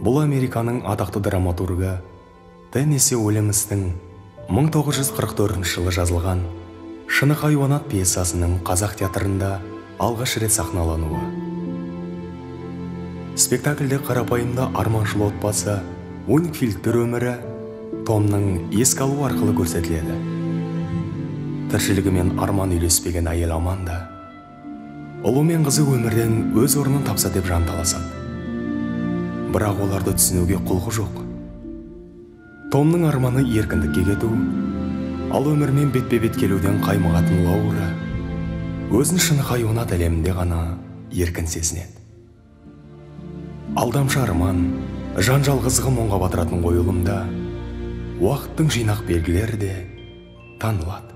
Бұл Американың атақты драматургы Теннесси Уильямстың 1944 жылы жазылған «Шыны хайуанат» пьесасының қазақ театрында алғаш рет сахналануы. Спектакльде қарапайымда арманшыл отбасы Уингфилдтер өмірі Томның еске алуы арқылы көрсетіледі. Тіршілігі мен арман үйлеспеген әйел Аманда ұлы мен қызы өмірден өз орнын тапса деп жанталасады. Бірақ оларды түсінуге құлқы жоқ. Томның арманы еркіндікке кету, ал өмірмен бетпе-бет келуден қаймығатын Лаура өзін шыны хайуанат әлемінде ғана еркін сезінеді. Алдамшы арман, жан жалғыздығы мұңға батыратын қойылымда уақыттың жинақ белгілері де танылады.